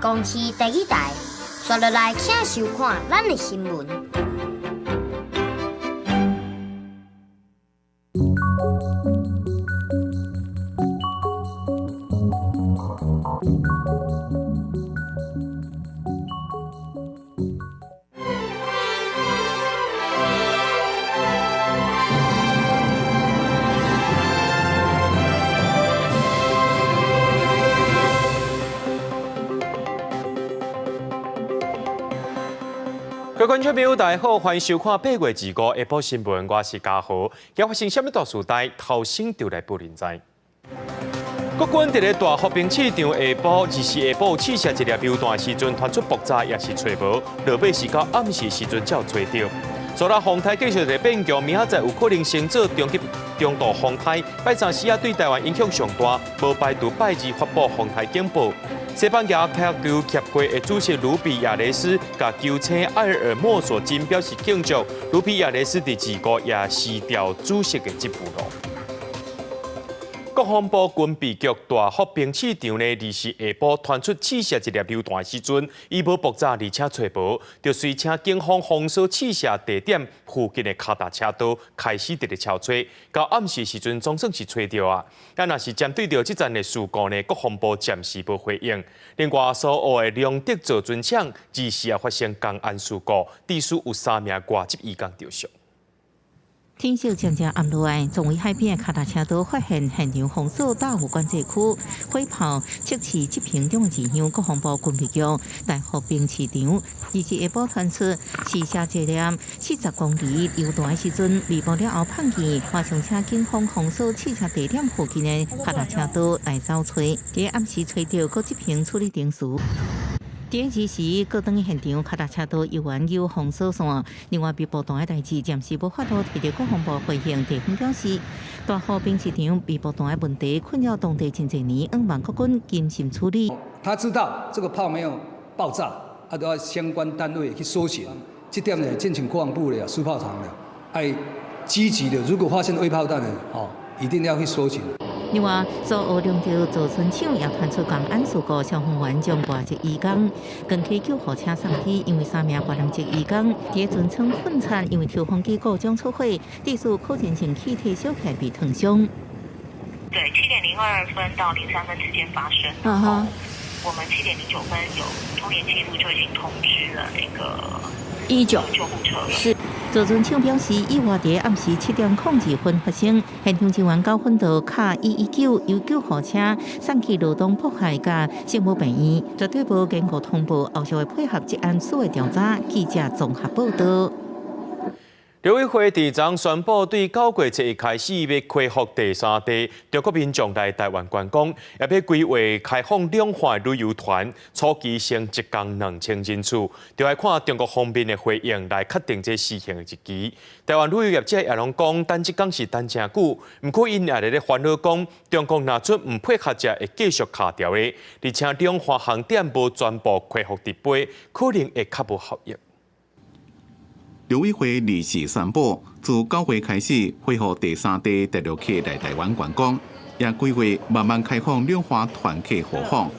公視第一台，刷落來請收看咱的新聞。各位觀眾朋友，大家好，歡迎收看8月25下晡新聞，我是嘉豪。今發生啥物大事代，頭先就來報您知。國軍佇咧大福兵試場下晡，24下晡試射一粒榴彈時陣，傳出爆炸，也是揣無。落尾是到暗時時陣才有揣著。蘇拉風颱繼續佇變強，明仔載有可能升做中級中度風颱。拜三時仔對台灣影響上大，無排除拜二發布風颱警報。西班牙足球協會的主席盧比亞雷斯共球星埃爾莫索金表示慶祝，盧比亞雷斯佇25也辭掉主席的職務囉。國防部軍備局大福兵試場呢，24下晡傳出試射一粒榴彈的時陣，伊無爆炸，而且揣無，就隨車警方封鎖試射地點附近的跤踏車道，開始佇咧搜揣。到暗時時陣，總算是揣著啊！啊，若是針對著這陣的事故呢，國防部暫時無回應。另外，蘇澳的龍德造船廠24也發生工安事故，至少有3名外籍移工著傷。天色漸漸暗落來，總位海邊的跤踏車道發現現場封鎖大湖管制區，火炮測試執行中的字樣，國防部軍備局大福兵試場，24下晡傳出試射一粒40公里榴彈的時陣，未爆了後碰見，馬上請警方封鎖試射地點附近的跤踏車道來搜揣，佇暗時揣著，閣執行處理程序。佇這時，閣轉去現場，跤踏車道猶原有封鎖線。另外，被爆彈的代誌暫時無法度提著國防部回應，地方表示，大福兵試場被爆彈的問題困擾當地真濟年，向望國軍謹慎處理。他知道這個炮沒有爆炸，啊，都要相關單位去搜尋。這點呢，進請國防部的試炮場的，愛積極的，如果發現未爆彈的，哦，一定要去搜尋。另外，蘇澳龍德造船廠也傳出工安事故，消防員將外籍移工趕去救護車送去，因為3名越南籍移工佇船艙困慘，因為抽風機故障出火，致使可燃性氣體燒起來被燙傷。對，7點02分到03分之間發生。然後我們7點09分有通聯記錄就已經通知了那個119救護車了。是。造船廠表示，意外佇暗時7點02分發生，現場人員9分到卡119由救護車送去羅東博海佮聖母病院，絕對無經過通報，後續會配合職安署的調查。記者綜合報道。陸委會佇昨宣布，對9月7日開始欲恢復第三地中國民眾來台灣觀光，也欲規劃開放兩岸旅遊團，初期先一工2000人次，就愛看中國方面的回應來確定這試行的日期。台灣旅遊業者也攏講，等這工是等誠久，毋過𪜶也佇咧煩惱講，中國若準毋配合者會繼續卡掉的，而且兩岸航點無全部恢復直飛，可能會較無效益。陸委會24宣布，自9月開始恢復第三地大陸客來台灣觀光，也規劃慢慢開放兩岸團客互訪，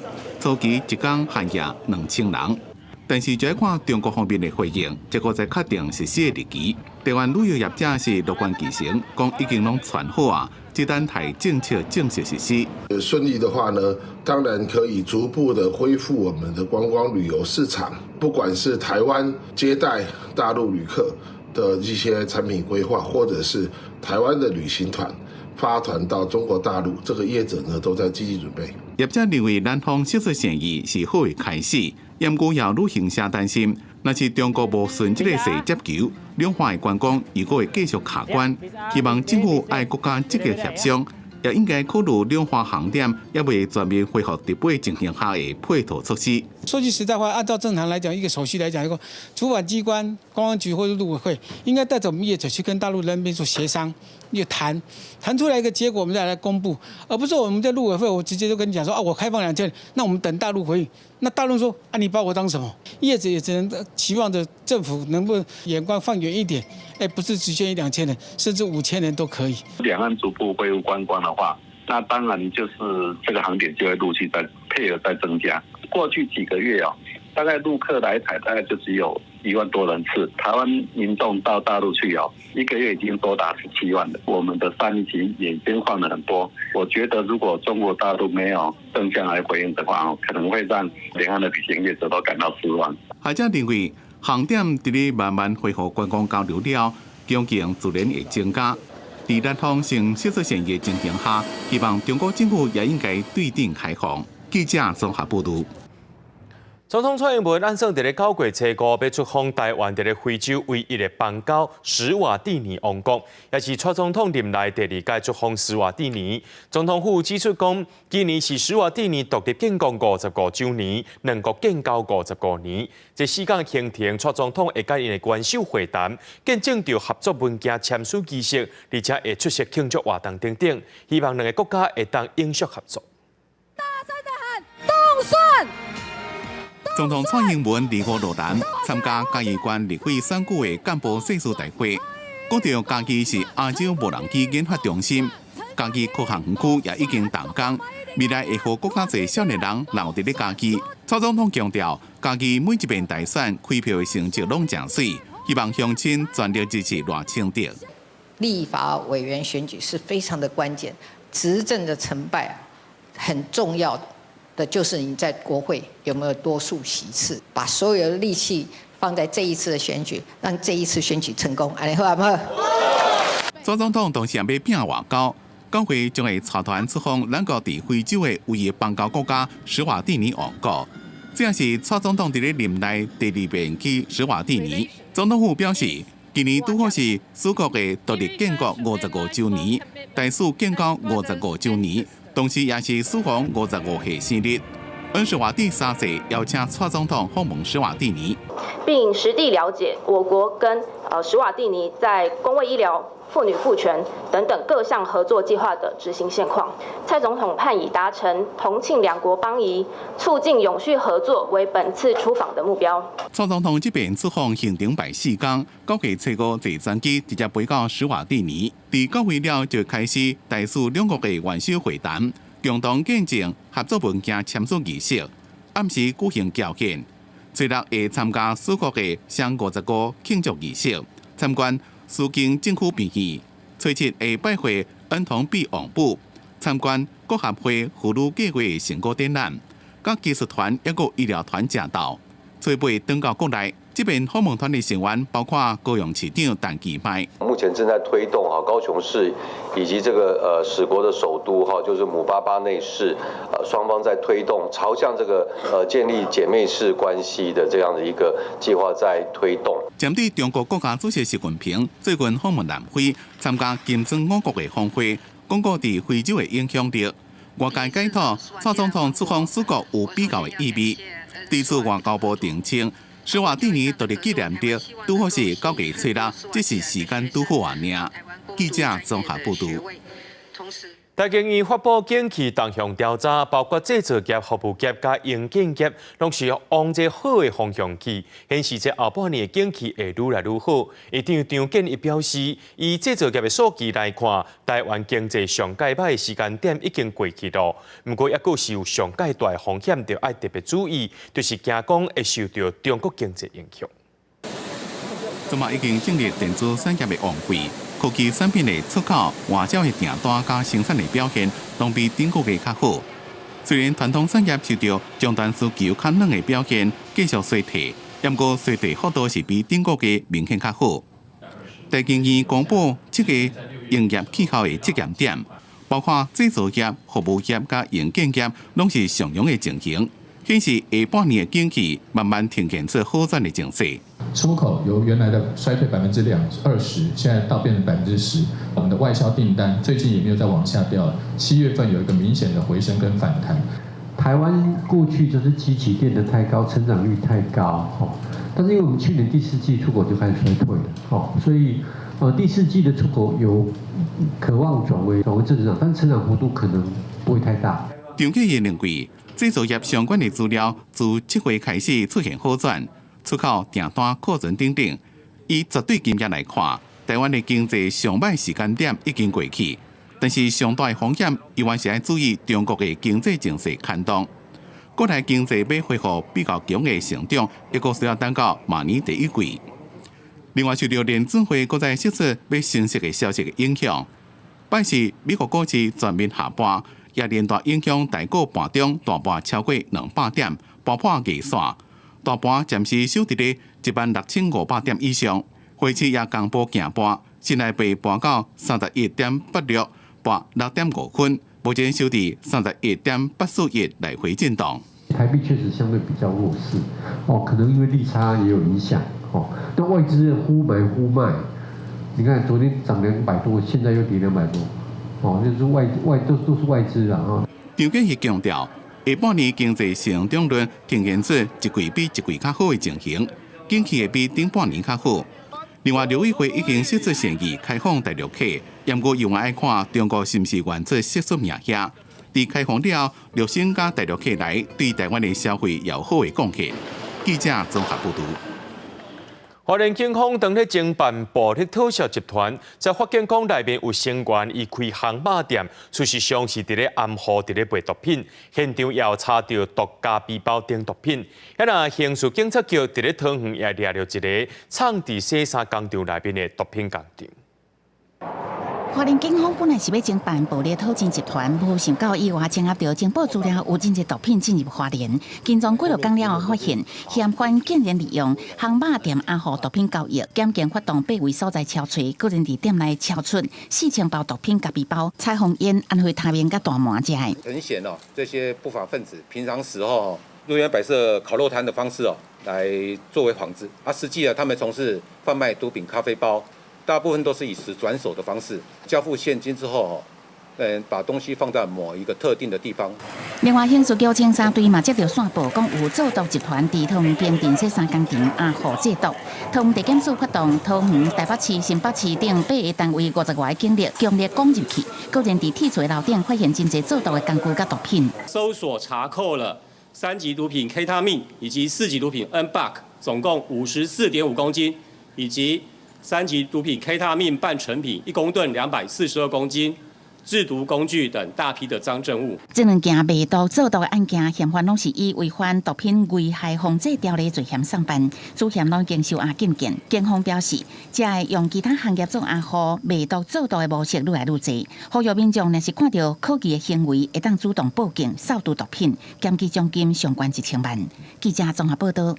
初期一工限額2000人。但是就愛看中國方面的回應，這個再確定實施的日期。台灣旅遊業者是樂觀其成，講已經攏傳好啊，只等待政策正式實施。順利的話呢，當然可以逐步的恢復我們的觀光旅遊市場，不管是台灣接待大陸旅客的一些產品規劃，或者是台灣的旅行團發團到中國大陸，這個業者呢都在積極準備。業者認為南方釋出善意是好的開始，毋過也有旅行社擔心，若是中國無順這个勢接球，兩岸的觀光如果會繼續卡關，希望政府愛閣較積極協商，也應該考慮兩岸航點猶未全面恢復直飛情形下的配套措施。說句實在話，按照正常來講，一個手續來講，一個主管機關、觀光局或者陸委會，應該帶著我們業者去跟大陸那邊做協商，要談，談出來一個結果，我們再來公布，而不是我們在陸委會，我直接就跟你講說，啊，我開放2000，那我們等大陸回應。那大陸說，啊，你把我當什麼？業者也只能期望着政府能夠眼光放遠一點，哎，不是只限於2000人，甚至5000人都可以。兩岸逐步恢復觀光的話，那當然就是這個航點就會陸續在配合在增加。過去幾個月哦，大概陸客來台大概就只有1萬多人次，台灣民眾到大陸去哦，一個月已經多達17萬了。我們的善意其實也已經放了很多。我覺得如果中國大陸沒有正向來回應的話，哦，可能會讓兩岸的旅行業者都感到失望。學者認為，航點佇咧慢慢恢復觀光交流了，供應自然會增加。佇南方性釋出善意的情形下，希望中國政府也應該對等開放。記者綜合報導。總統蔡英文按算佇咧9月初5欲出訪台灣，佇咧非洲唯一的邦交史瓦蒂尼王國，也是蔡總統任內第二擺出訪史瓦蒂尼。總統府指出講，今年是史瓦蒂尼獨立建國55週年，兩國建交55年。這四天行程，蔡總統會佮𪜶的元首會談，見證著合作文件簽署儀式，而且會出席慶祝活動等等，希望兩个國家會當永續合作。大聲的喊，凍蒜！總統蔡英文25落南參加嘉義縣立委選舉的幹部誓師大會，講到嘉義是亞洲無人機研發中心，嘉義科學園區也已經動工，未來會予閣較濟少年人留佇咧嘉義。蔡總統強調，嘉義每一遍大選開票的成績攏誠媠，希望鄉親全力支持賴清德。立法委員選舉是非常的關鍵，執政的成敗很重要的就是你在國會有沒有多數席次，把所有的力氣放在這一次的選舉，讓這一次選舉成功。按呢好無？蔡總統同時也欲拼外交，9月將會帶團出訪兩國佇非洲的唯一邦交國家史瓦蒂尼王國。這也是蔡總統佇咧任內第二遍去史瓦蒂尼。總統府表示，今年拄好是史國的獨立建國55週年，台史建交55週年。同時，也是史王55歲生日。恩史瓦蒂三世邀請蔡總統訪問史瓦蒂尼，並實地了解我國跟史瓦蒂尼在公衛醫療、婦女賦權等等各項合作計劃的執行現況。蔡總統盼以達成同慶兩國邦誼、促進永續合作為本次出訪的目標。蔡總統這遍出訪行程排四工，9月初5坐專機直接飛到史瓦蒂尼，佇9月了就開始台史兩國的元首會談，共同見證合作文件簽署儀式，暗時舉行僑宴，初六會參加史國的雙55慶祝儀式，參觀蘇京政府病院，初七會拜會恩童貝王母，參觀國合會婦女計劃成果展覽，佮技術團抑閣醫療團食晝，初八轉到國內。這遍訪問團的成員包括高雄市長陳其邁。目前正在推動哈高雄市以及這個史國的首都哈，就是姆巴巴內市，雙方在推動朝向這個建立姐妹市關係的這樣的一個計劃在推動。針對中國國家主席習近平最近訪問南非，參加金磚五國的峰會，鞏固佇非洲的影響力。外界解讀，蔡總統出訪史國有比較的意味。對此，外交部澄清，史瓦蒂尼獨立紀念日拄好是9月初6，這是時間拄好爾。記者綜合報導。台經院發布景氣動向調查，包括製造業、服務業佮營建業，攏是往這好的方向去，顯示這後半年的景氣會愈來愈好。院長張建一表示，以製造業的數據來看，台灣經濟上蓋歹的時間點已經過去囉。毋過，猶閣是有上蓋大的風險，著愛特別注意，就是驚講會受著中國經濟影響。這馬已經進入電子產業的旺季，科技產品的出口、外銷的訂單佮生產的表現，攏比頂個月較好。雖然傳統產業受著終端需求較軟的表現繼續衰退，毋過衰退幅度是比頂個月明顯較好。台經院公布七個營業氣候的測驗點，包括製造業、服務業佮營建業，攏是上揚的情形，顯示下半年的景氣慢慢呈現出好轉的情勢。出口由原來的衰退20%，現在到變成10%。我們的外銷訂單最近也沒有再往下掉了，7月份有一個明顯的回升跟反彈。台灣過去就是基期墊得太高，成長率太高，但是因為我們去年第四季出口就開始衰退了，所以第四季的出口有可望轉為正成長，但成長幅度可能不會太大。張建義認為，製造業相關的資料自7月開始出現好轉。出口訂單擴存等等，以絕對金額來看，台灣的經濟上歹時間點已經過去，但是上大的風險，猶原是愛注意中國的經濟情勢牽動。國內經濟欲恢復比較強的成長，抑閣需要等到明年第一季。另外，受著聯準會閣再釋出欲升息的消息的影響，拜四美國股市全面下跌，也連帶影響台股盤中大跌超過200點，跌破月線，大盤暫時收佇咧16,500點以上。匯市也共步行跌，新台幣盤到31.86，跌6.5分，目前收佇31.841來回震盪。台幣確實相對比較弱勢，哦，可能因為利差也有影響，哦，那外資忽買忽賣，你看昨天漲200多，現在又跌200多，哦，就是外外都都是外資啊。哈。張建義強調，下半年經濟成長率呈現出一季比一季較好的情形，景氣會比頂半年較好。另外，陸委會已經釋出善意開放大陸客，毋過猶愛看中國是毋是願做釋出名額。佇開放了後，陸生佮大陸客來對台灣的消費有好的貢獻。記者綜合報導。花蓮警方當咧偵辦暴力討數集團，才發現講內面有成員伊開烘肉店，事實上是佇咧暗號佇咧賣毒品，現場也有查著毒咖啡包等毒品。遐若刑事警察局佇咧桃園也掠著一个藏佇洗衫工廠內面的毒品工廠。花蓮警方本來是欲偵辦暴力討錢集團，無想到意外偵緝著情報資料有真濟毒品進入花蓮。跟蹤幾落工了後，發現嫌犯竟然利用烘肉店掩護毒品交易，檢警發動八位所在搜查，閣然佇店內搜出4000包毒品咖啡包、彩虹煙、安非他命佮大麻遮的。很顯哦，這些不法分子平常時候路邊擺設烤肉攤的方式哦，來作為幌子，啊，實際啊，他們從事販賣毒品咖啡包。大部分都是以實轉手的方式交付現金之後，把東西放在某一個特定的地方。另外，刑事局偵查隊嘛接著線報，講有製毒集團佇桃園平鎮洗衫工廠掩護製毒。桃園地檢署發動桃園、台北市、新北市等八个單位50外个警力，強力攻入去，閣然佇鐵錘樓頂發現真濟製毒的工具佮毒品。搜索查扣了三級毒品 K 他命以及四級毒品 N-Buck，總共54.5公斤，以及三級毒品 K 他命半成品1公噸242公斤，製毒工具等大批的贓證物。這兩件賣毒製毒的案件，嫌犯攏是以違反毒品危害防制條例罪嫌送辦，主嫌攏已經收押禁見。警方表示，這个用其他行業做掩護賣毒製毒的模式愈來愈濟，呼籲民眾若是看著可疑的行為，會當主動報警，掃除毒品，檢舉獎金上懸1000萬。記者綜合報導。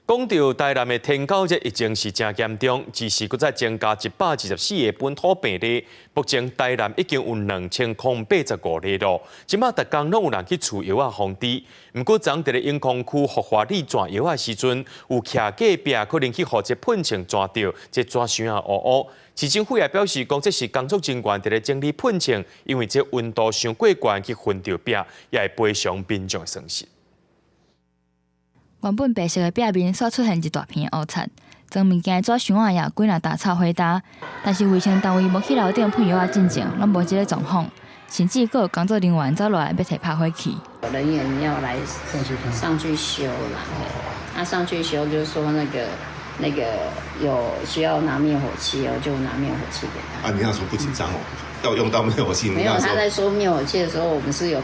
講著台南的天狗熱疫情是誠嚴重，只是閣再增加124个本土病例。目前台南已經有2085例囉。這馬逐工攏有人去取藥仔防治。毋過，昨佇咧永康區福華里轉藥仔時陣，有徛隔壁可能去予這噴槍鑽著，這紙箱仔烏烏。市政府也表示講，這是工作人員佇咧整理噴槍，因為這溫度傷過懸去熏著壁，也會賠償民眾的損失。原本白色的壁面煞出現一大片的烏漆，裝物件的紙箱仔也有幾若焦臭火焦，但是衛生單位無去樓頂噴藥仔進前，攏無這个狀況，甚至閣有工作人員走落來欲提拍火器。人員要來上去修嘛，那上去修就是說那個有需要拿滅火器哦，就拿滅火器給他。啊，你那時候不緊張哦，要用到滅火器？沒有，他在說滅火器的時候，我們是有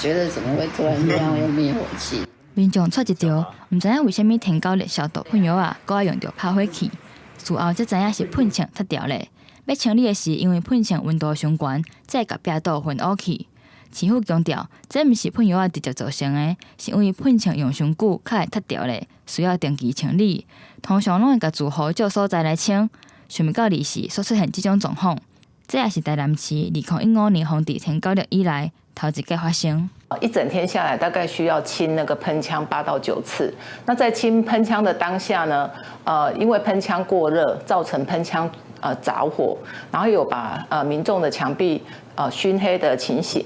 覺得怎麼會突然間要用滅火器？民眾掣一著，毋知影為啥物天狗熱消毒噴藥仔，閣愛用著拍火器。事後才知影是噴槍脫掉咧。欲清理的時，因為噴槍溫度傷懸，才會共壁倒熏烏去。市府強調，這毋是噴藥仔直接造成的，是因為噴槍用傷久，較會脫掉咧，需要定期清理。通常攏會共住戶借所在來清。想袂到二四煞出現這種狀況，這也是台南市2015年防治天狗熱以來頭一擺發生。一整天下來，大概需要清那個噴槍8到9次。那在清噴槍的當下呢，因為噴槍過熱，造成噴槍著火，然後有把民眾的牆壁燻黑的情形。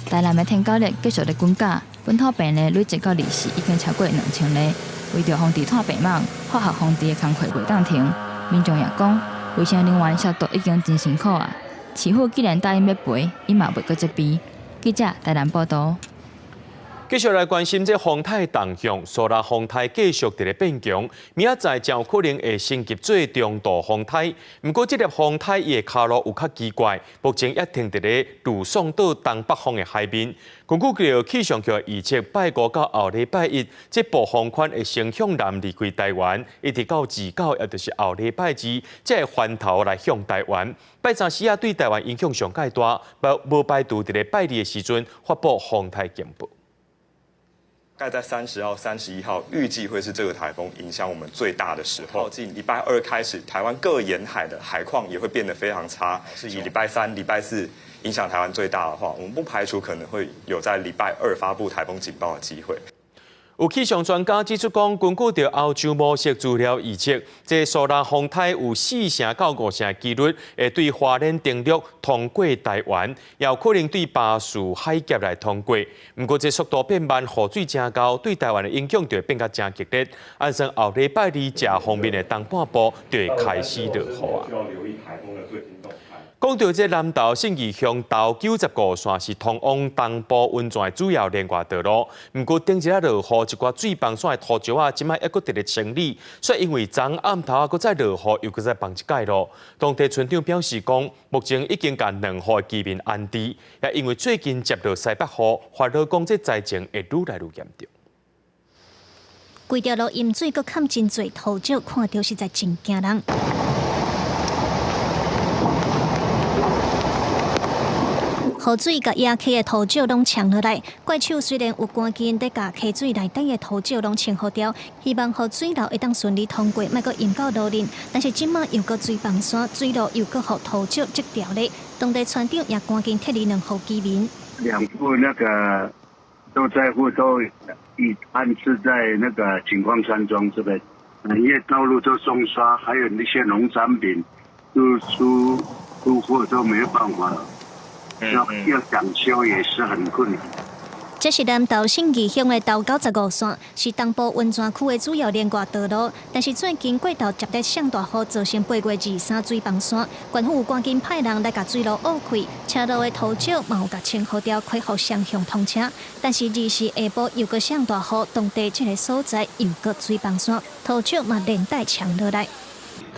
台南的天狗熱繼續咧滾價，本土病例累積到二四已經超過2000例。為著防治湠病蠓，化學防治的工課袂當停。民眾也講，衛生人員消毒已經真辛苦啊。市府既然答應欲賠，伊嘛袂閣責備。記者台南報導。繼續來關心這風颱動向，蘇拉風颱繼續佇咧變強，明仔載真有可能會升級做中度風颱。毋過這粒風颱伊的跤路有較奇怪，目前也停佇咧呂宋島東北方的海面。根據著氣象局預測，拜五到後禮拜一，這暴風圈會先向南離開台灣，一直到29，也就是後禮拜二，才會翻頭來向台灣。拜三時仔對台灣影響上蓋大，無排除佇咧拜二的時陣發布風颱警報。大概在30號、31號，預計會是這個颱風影響我們最大的時候。近禮拜二開始，台灣各沿海的海況也會變得非常差。是以禮拜三、禮拜四影響台灣最大的話，我們不排除可能會有在禮拜二發布颱風警報的機會。有氣象專家指出講，根據著歐洲模式資料預測，這蘇拉風颱有4成到5成的機率會對花蓮登陸通過台灣，也有可能對巴士海峽來通過。毋過這速度變慢，雨水誠厚，對台灣的影響就會變較誠激烈。按算後禮拜二食方面的東半部就會開始落雨啊。講到這南投信義鄉頭95線是通往東部溫泉的主要連外道路，毋過頂一仔落雨，一寡水崩山的土石仔，這擺猶閣佇咧清理，所以因為昨暗頭仔閣再落雨，又閣再崩一擺咯。當地村長表示講，目前已經共兩戶的居民安置，也因為最近接落西北雨，煩惱講這災情會愈來愈嚴重。規條路淹水，閣崁真濟土石，看著實在真驚人。雨水共壓起的土石攏沖落來，怪手雖然有趕緊佇共溪水內底的土石攏清好掉，希望予水流會當順利通過，莫閣淹到路面。但是這擺又閣水崩山，水路又閣予土石擠掉咧。當地村長也趕緊撤離兩戶居民。兩戶那個受災戶都已安置在那個景光山莊這邊，因為道路都沖刷，還有那些農產品都出出貨都沒有辦法了。要搶修也是很困難。這是南投信義鄉的頭95線，是東部溫泉區的主要連外道路。但是最近過頭接連上大雨，造成8月23水崩山，縣府趕緊派人來共水路挖開，車路的土石嘛有共清好掉，恢復雙向通車。但是24下晡又閣上大雨，當地這個所在又閣水崩山，土石嘛連帶沖落來。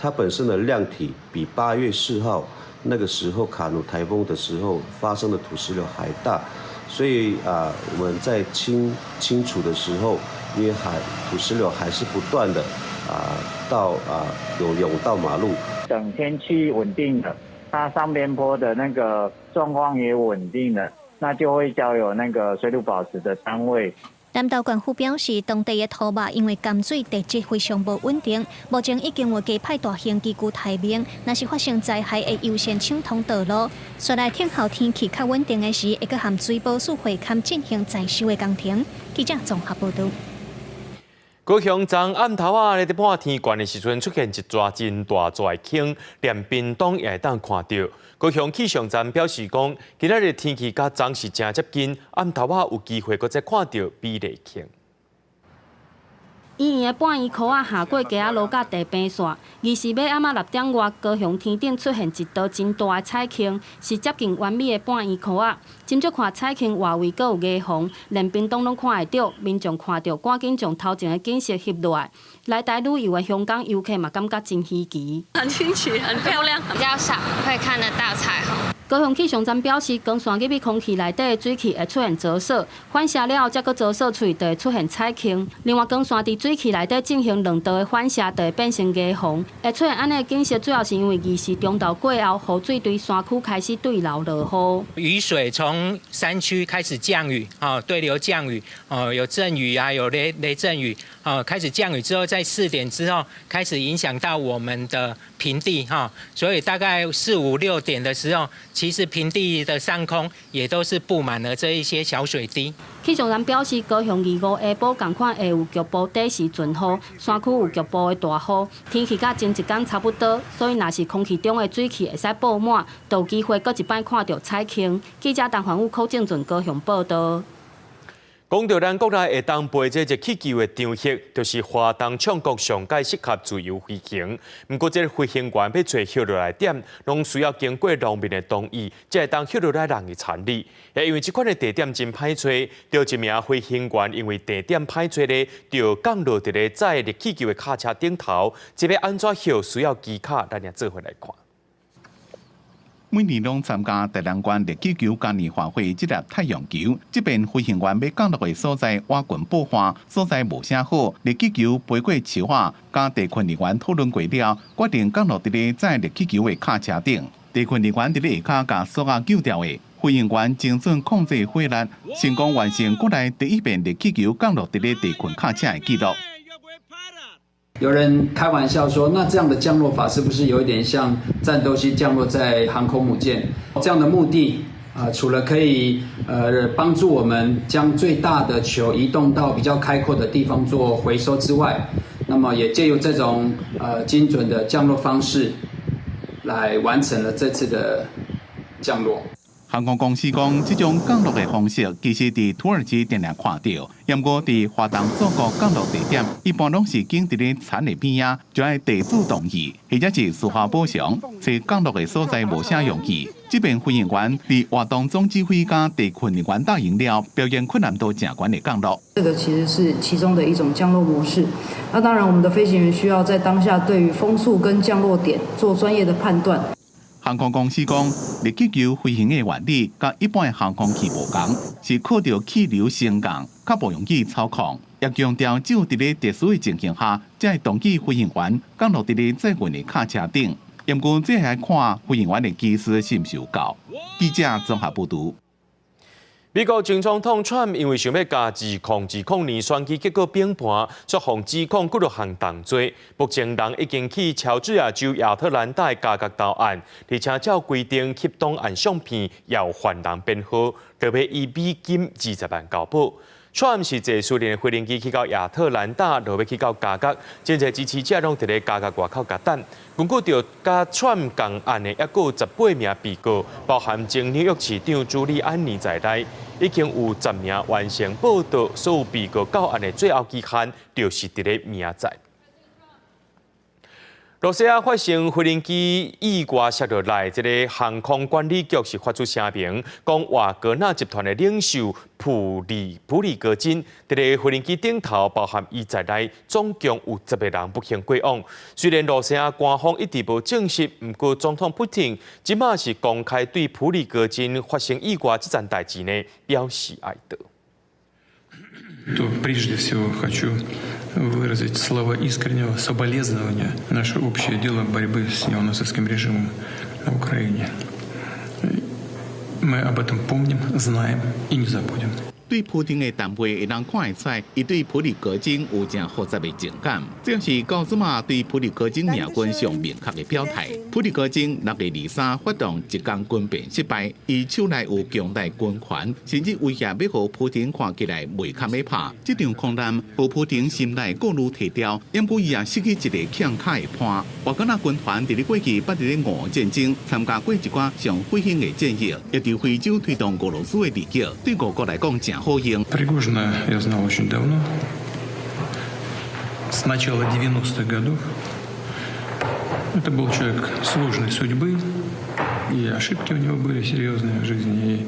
它本身的量體比8月4號那個時候卡努颱風的時候發生的土石流還大，所以啊，我們在清清除的時候，因為還土石流還是不斷的啊到啊有湧到馬路。等天氣穩定了，它上邊坡的那個狀況也穩定了，那就會交由那個水土保持的單位。南投縣府表示，當地的土壆因為咸水地質非常無穩定，目前已經有加派大型機具待命，若是發生災害，會優先搶通道路。紲來等候天氣較穩定的時，會閣和水保署會勘進行載修的工程。記者綜合報導。高雄昨暗頭仔咧，佇半天懸的時陣，出現一逝真大逝的坑，連屏東也會當看著。高雄氣象站表示講，今仔日天氣佮昨是誠接近，暗頭仔有機會閣再看著美麗坑。圓圓的半圓箍仔下過街仔路佮地平線，24暗仔6點外，高雄天頂出現一道真大的彩坑，是接近完美的半圓箍仔。斟酌看彩坑外圍閣有霓虹，連屏東攏看會著，民眾看著趕緊將頭前的景色翕落來。來台旅遊的香港遊客嘛感覺真稀奇。很清楚，很漂亮，比較少會看得到彩虹。高雄氣象站表示，光線入去空氣內底的水汽會出現折射，反射了後，才閣折射出去，就會出現彩坑。另外，光線佇水汽內底進行兩道的反射，就會變成霓虹。會出現按呢的景色，主要是因為24中晝過後，雨水對山區開始對流落雨。雨水從山區開始降雨，啊，對流降雨，哦，有陣雨啊，有雷雷陣雨，哦，開始降雨之後，在4點之後開始影響到我們的平地，哈，所以大概4、5、6點的時候，其實平地的上空也都是佈滿了這一些小水滴。氣象站表示，高雄25下晡仝款會有局部短時陣雨，山區有局部的大雨，天氣佮前一工差不多，所以若是空氣中的水汽會使布滿，就有機會閣一擺看著彩坑。記者陳環宇、柯正俊高雄報導。講到咱國內會當飛這熱氣球的場域，就是花東唱國上蓋適合自由飛行。毋過，這个飛行員欲揣翕落來點，攏需要經過農民的同意，才會當翕落來人去參與。也因為這款的地點真歹揣，著一名飛行員因為地點歹揣咧，就降落佇咧載熱氣球的卡車頂頭。這欲按怎翕需要技巧，咱也做伙來看。每年攏參加台南縣熱氣球嘉年華會這粒太陽球，這邊飛行員欲降落的所在挖滾布花，所在無啥好，熱氣球飛過樹仔，佮地勤人員討論過了，決定降落佇咧載熱氣球的卡車頂。地勤人員佇咧下跤共索仔救掉的，飛行員精準控制火力，成功完成國內第一遍熱氣球降落佇咧地勤卡車的紀錄。有人開玩笑說，那這樣的降落法是不是有一點像戰鬥機降落在航空母艦？這樣的目的啊，除了可以幫助我們將最大的球移動到比較開闊的地方做回收之外，那麼也借由這種精準的降落方式，來完成了這次的降落。航空公司講，這種降落的方式其實佇土耳其定定看著，毋過佇花東祖國降落地點，一般攏是經佇咧田的邊仔，就愛地主同意，或者是事後補償，所降落的所在無啥容易。這邊飛行員佇活動總指揮佮地勤人員答應了，表現困難度誠懸的降落。這個其實是其中的一種降落模式。那當然，我們的飛行員需要在當下對於風速跟降落點做專業的判斷。航空公司講，熱氣球飛行的原理佮一般的航空器無仝，是靠著氣流升降，較無容易操控。也強調，只有佇咧特殊的情形下，才會同意飛行員降落佇咧載運的卡車頂。毋過，這還看飛行員的技術是毋是有夠。記者綜合報導。美國前總統川普因為想欲共2020年選舉結果反叛，煞予指控幾若項重罪。目前人已經去喬治亞州亞特蘭大加國投案，而且照規定翕檔案相片，予犯人編號，著欲以美金20萬交保。川普是坐私人的飛行機去到亞特蘭大，落尾去到加國，真濟支持者攏佇咧加國外口共等。根據著佮川普仝案的，猶閣有18名被告，包含前紐約市長朱利安尼在內，已經有10名完成報到。所有被告到案的最後期限，就是佇咧明仔載。羅西亞發生飛行機意外摔落來，這个航空管理局是發出聲明，講瓦格納集團的領袖普里普里戈金，佇咧飛行機頂頭，包含伊在內，總共有10個人不幸過往。雖然羅西亞官方一直無證實，毋過總統普丁這馬是公開對普里戈金發生意外這件代誌呢表示哀悼。 То прежде всего хочу выразить слова искреннего соболезнования наше общее дело борьбы с неонацистским режимом на Украине. Мы об этом помним, знаем и не забудем. 對普丁的談話會當看會出來，伊對普里戈金有誠複雜的情感，這是到這馬對普里戈金命運上明確的表態。普里戈金6月23發動一工軍變失敗，伊手內有強大軍權，甚至威脅欲予普丁看起來袂較欲拍。這場空難，予普丁心內顧慮提掉，毋過伊也失去一个強跤的伴。瓦格納軍團佇咧過去捌佇咧俄烏戰爭參加過一寡上血腥的戰役，也佇非洲推動俄羅斯的利益，對俄國來講誠好用。 Пригожина я знал очень давно, с начала 90-х годов. Это был человек сложной судьбы, и ошибки у него были серьезные в жизни,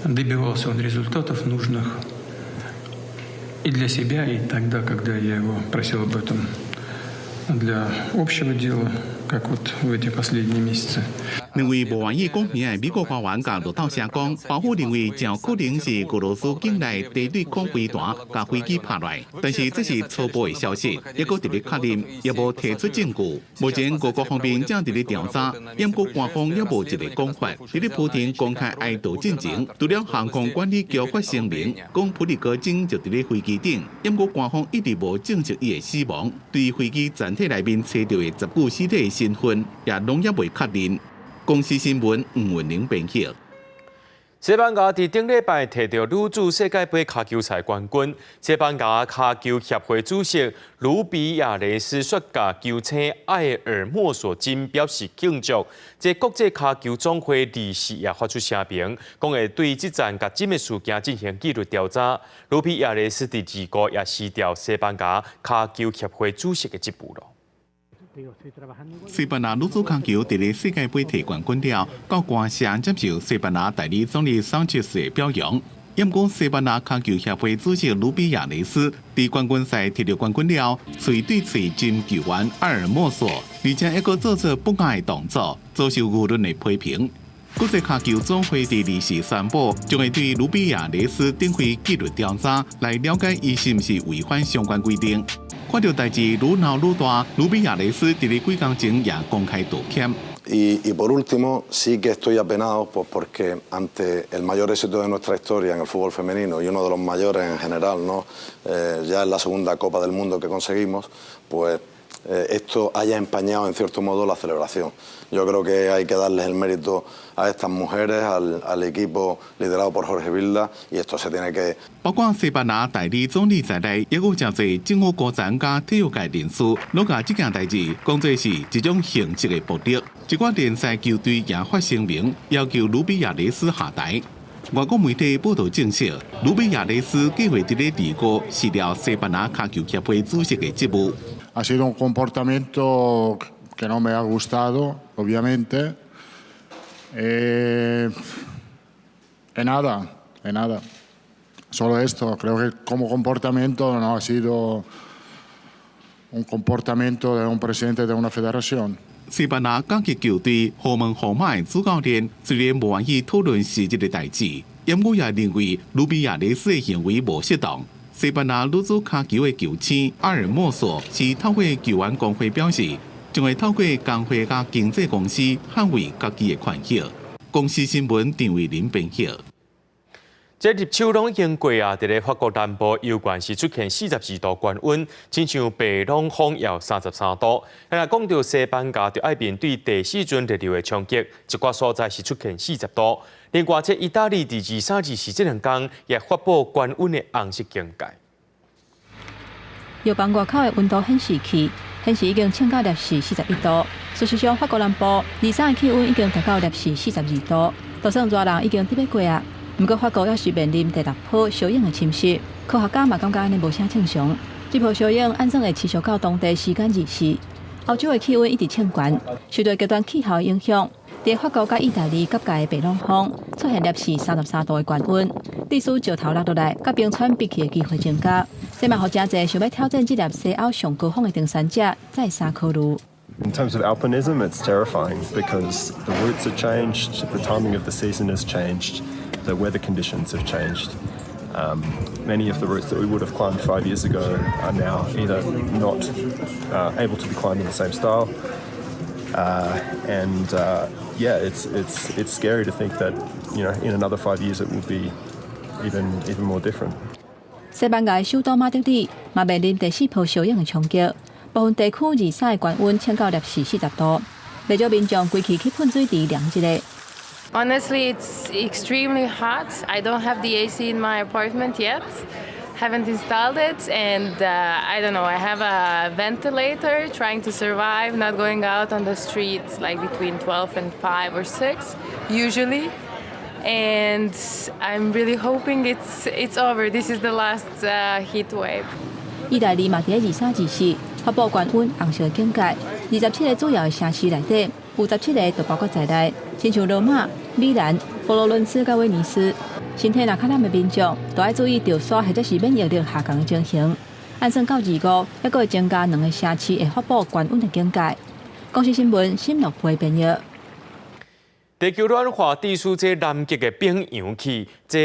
и добивался он результатов нужных и для себя, и тогда, когда я его просил об этом для общего дела, как вот в эти последние месяцы. 兩位無願意講名的美國官員共路透社講，華府認為誠可能是俄羅斯境內地對空飛彈共飛機拍落來，但是這是初步的消息，猶閣佇咧確認，也無提出證據。目前俄國方面正佇咧調查，毋過官方猶無一个講法。佇咧普丁公開哀悼進前，除了航空管理局發聲明，講普里戈金就佇咧飛機頂，毋過官方一直無證實伊的死亡。對飛機殘體內面揣著的10具屍體的身份，也攏猶未確認。公視新聞吳文玲編譯。西班牙佇頂禮拜提著女子世界盃跤球賽冠軍。西班牙跤球協會主席盧比亞雷斯說，共球星艾爾莫索金表示慶祝。這國際跤球總會理事也發出聲明，講會對這陣鉸針的事件進行紀律調查。盧比亞雷斯佇2號也辭掉西班牙跤球協會主席的職務囉。西班牙女子跤球佇咧世界盃提冠軍了，到官聲接受西班牙代理總理桑切斯的表揚。毋過西班牙跤球協會主席盧比亞雷斯佇冠軍賽提著冠軍了，喙對喙針球員阿爾莫索，而且猶閣做出不雅的動作，遭受輿論的批評。國際跤球總會佇24宣布，將會對盧比亞雷斯展開紀律調查，來了解伊是毋是違反相關規定。看著代誌愈鬧愈大，盧比亞雷斯佇咧幾工前也公開道歉。 Y por último, sí que estoy apenado, pues porque ante el mayor éxito de nuestra historia en el fútbol femenino y uno de los mayores en general, ¿no? Ya es la segunda Copa del Mundo que conseguimos, pues esto haya empañado en cierto modo la celebración. Yo creo que hay que darles el mérito a estas mujeres, al equipo liderado por Jorge Vilda, y esto se tiene que 包括西班牙代理總理在內，也有誠濟政府高層佮體育界人士，攏共這件代誌講做是一種形式的暴力。一寡聯賽球隊也發聲明，要求盧比亞雷斯下台。外國媒體報道證實，盧比亞雷斯計劃佇咧2號辭掉西班牙跤球協會主席的職務。 Ha sido un comportamiento que no me ha gustado, obviamente. En nada, en nada. Solo esto, creo que como comportamiento no ha sido un comportamiento de un presidente de una federación. 西班牙甲級球隊豪門皇馬的主教練雖然無願意討論實質的代誌，毋過也認為盧比亞雷斯的行為無適當。西班牙女子跤球的球星阿爾莫索是透過球員工會表示，將會透過工會佮經紀公司捍衛家己的權益。公視新聞陳慧琳編譯。這入秋攏已經過啊！佇咧法國南部猶原是出現42度高溫，親像白朗峰也有33度。若講著西班牙，就愛面對第四陣熱流的衝擊，一寡所在是出現40度。另外，這意大利佇23、24這兩工也發布高溫的紅色警戒。藥房外口的溫度顯示器顯示已經衝到攝氏41度。事實上，法國南部23的氣溫已經達到攝氏42度，就算熱人已經得欲過啊。毋過法國猶是面臨第六波燒湧的侵襲，科學家嘛感覺按呢無啥正常。這波燒湧按算會持續到當地時間24。歐洲的氣溫一直衝懸，受著極端氣候的影響，佇法國佮意大利各界的白朗峰出現攝氏33度的高溫，致使石頭落落來，佮冰川閉去的機會增加。這嘛予誠濟想欲挑戰這粒西歐上高峰的登山者再三考慮。 In terms of alpinism, it's terrifying because the routes have changed, the timing of the season has changed, the weather conditions have changed. Many of the routes that we would have climbed 5 years ago are now either not able to be climbed in the same style. And yeah, it's scary to think that in another 5 years it will be even more different. 西班牙首都馬德里嘛面臨第四波燒湧的衝擊，部分地區23的高溫衝到攝氏40度，袂少民眾規氣去噴水池涼一下。 Honestly, it's extremely hot. I don't have the AC in my apartment yet. Haven't installed it, and I don't know. I have a ventilator trying to survive, not going out on the streets like between 12 and 5 or 6 usually. And I'm really hoping it's over. This is the last heat wave. 意大利嘛佇23、24發布高溫紅色警戒，27個主要的城市內底有17個都包括在內，親像羅馬、米蘭、佛羅倫斯佮威尼斯。身體若較躡的民眾，都愛注意著沙或者是免疫力下降的情形。按算到25，猶閣會增加兩個城市會發布高溫的警戒。公視新聞新樂培編譯。地球暖化致使這南極的冰融去，這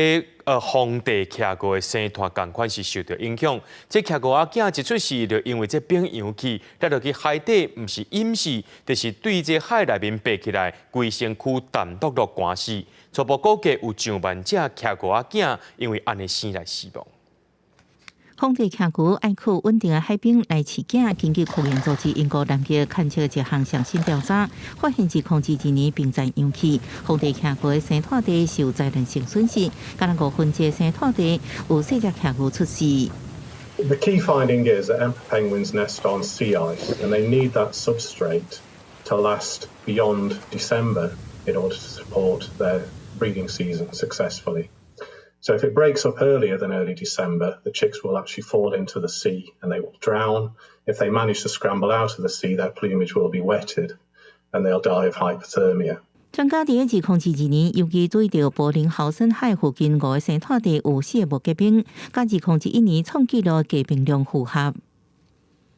荒地企鵝的生態仝款是受著影響。這企鵝仔囝一出世，就因為這冰融去，跌落去海底，毋是淹死，就是對這海內面爬起來，規身軀澹漉漉寒死。初步估計有上萬隻企鵝仔囝因為按呢生來死亡。皇帝企鵝愛靠穩定的海冰來飼囝。根據科研組織英國南極勘測一項上新調查，發現2012年冰層融去，皇帝企鵝的生態地受災難性損失，敢若1/5生態地有四隻企鵝出世。 The key finding is that emperor penguins nest on sea ice, and they need that substrate to last beyond December in order to support their breeding season successfully. So if it breaks up earlier than early December, the chicks will actually fall into the sea and they will drown. If they manage to scramble out of the sea, their plumage will be wetted and they'll die of hypothermia. 專家佇2022年，尤其注意著柏林豪森海附近五个生態地有四个無結冰，佮2021年創紀錄結冰量符合。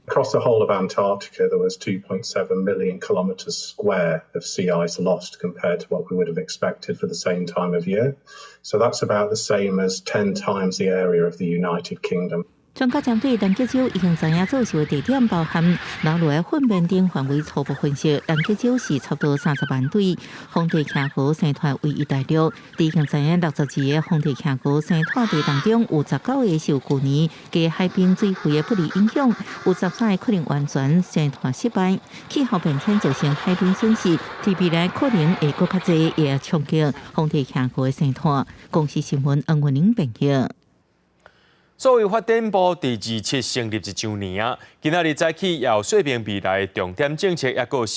Across the whole of Antarctica, there was 2.7 million kilometres square of sea ice lost compared to what we would have expected for the same time of year. So that's about the same as 10 times the area of the United Kingdom. 專家針對南極洲已經知影遭受的地點，包含鱸鷺的糞便等範圍初步分析，南極洲是差不多30萬對皇帝企鵝生態唯一大陸。佇已經知影62個皇帝企鵝生態地當中，有19個受舊年加海冰水費的不利影響，有13個可能完全生態失敗。氣候變遷造成海冰損失，佇未來可能會閣較濟，會衝擊皇帝企鵝的生態。公視新聞黃文玲編譯。數位發展部佇27成立一週年啊，今仔日早起有說明未來重點政策，抑閣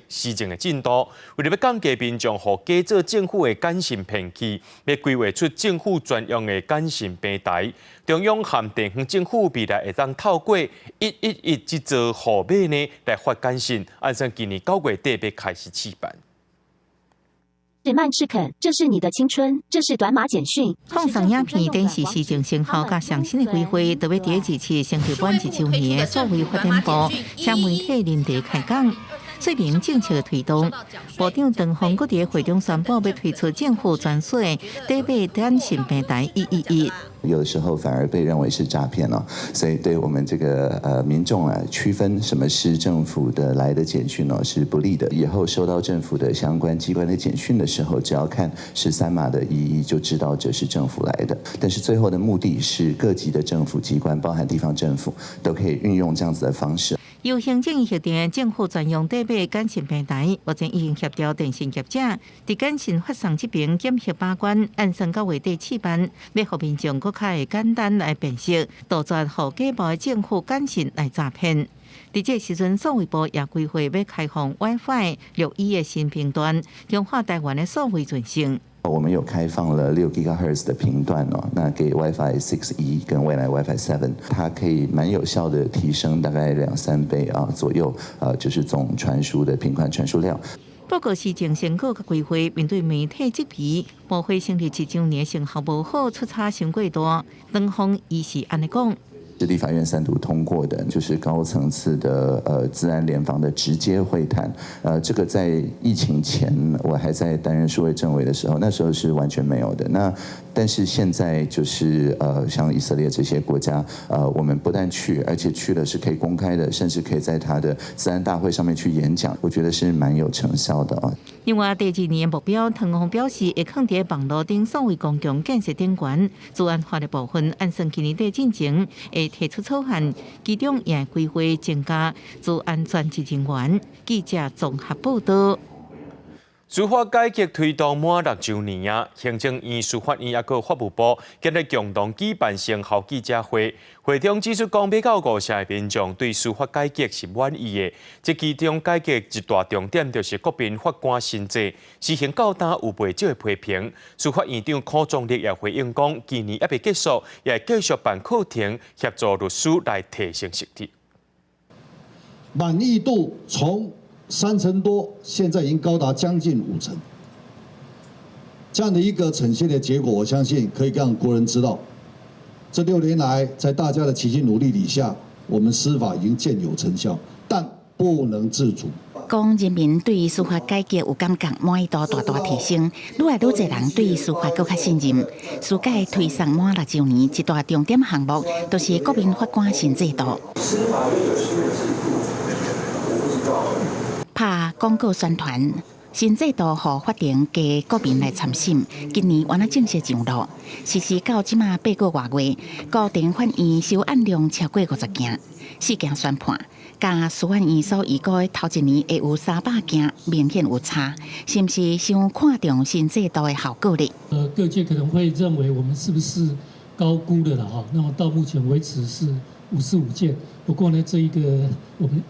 施政的進度。為著欲降低民眾予假做政府的簡訊騙去，欲規劃出政府專用的簡訊平台。中央和地方政府未來會當透過111這組號碼呢來發簡訊，按算今年9月底欲開始試辦。是曼赤肯，這是你的青春，這是短碼簡訊。放送影片展示施政成效佮上新的規劃，特別佇27成立滿一週年的數位發展部，請媒體臨時開講，說明政策的推動。部長唐鳳閣佇會中宣布，欲推出政府專屬的短碼簡訊平台111。有的時候反而被認為是詐騙哦，所以對我們這個民眾啊，區分什麼是政府的來的簡訊哦，是不利的。以後收到政府的相關機關的簡訊的時候，只要看13碼的111，就知道這是政府來的。但是最後的目的是各級的政府機關，包含地方政府，都可以運用這樣子的方式。由行政院核定政府專用短碼簡訊平台，目前已經協調電信業者，佇簡訊發送這邊檢核把關，按算9月底試辦，欲予民眾閣較會簡單來辨識，杜絕予假冒的政府簡訊來詐騙。佇這時陣，數位部也規劃欲開放 WiFi 6E 的新頻段，強化台灣的數位韌性。我們有開放了6 GHz 的頻段哦，那給 WiFi 6E 跟未來 WiFi 7，它可以蠻有效的提升大概兩三倍啊左右，就是總傳輸的頻寬傳輸量。報告施政成果佮規劃，面對媒體質疑，部會成立一週年成效無好，出差傷過大。唐鳳伊是按呢講。是立法院三讀通過的，就是高層次的資安聯防的直接會談。這個在疫情前我還在擔任數位政委的時候，那時候是完全沒有的。那但是現在就是像以色列這些國家，我們不但去，而且去了是可以公開的，甚至可以在他的資安大會上面去演講，我覺得是蠻有成效的啊。另外，第二年目標，唐鳳表示會放佇網路頂數位公共建設頂懸，資安法的部分，按算今年底進前會提出草案，其中也規劃增加資安專職人員。記者綜合報道。司法改革推動滿6週年啊，行政院、司法院抑閣法務部今日共同舉辦成效記者會，會中指出講，欲到5成的民眾對司法改革是滿意的。這其中改革一大重點就是國民法官新制，施行到今有袂少的批評。司法院長柯宗立也回應講，今年猶未結束，也會繼續辦課程協助律師來提升實力。滿意度從3成多，現在已經高達將近5成，這樣的一個呈現的結果，我相信可以讓國人知道，這6年來，在大家的齊心努力底下，我們司法已經漸有成效，但不能自足。講人民對司法改革有感覺，滿意度大大提升，愈來愈濟人對司法閣較信任。司改推送滿6週年，一大重點項目，就是國民法官新制度。司法院有新的制度，我不知道。拍廣告宣傳，新制度予法庭加國民來參審，今年猶若正式上路，實施到這馬8個外月，高等法院收案量超過50件，4件宣判，佮司法院所預估的頭一年會有300件，明顯有差，是毋是傷看重新制度的效果呢？各界可能會認為我們是不是高估了啦？哈，那麼到目前為止是55件，不過呢，這一個我們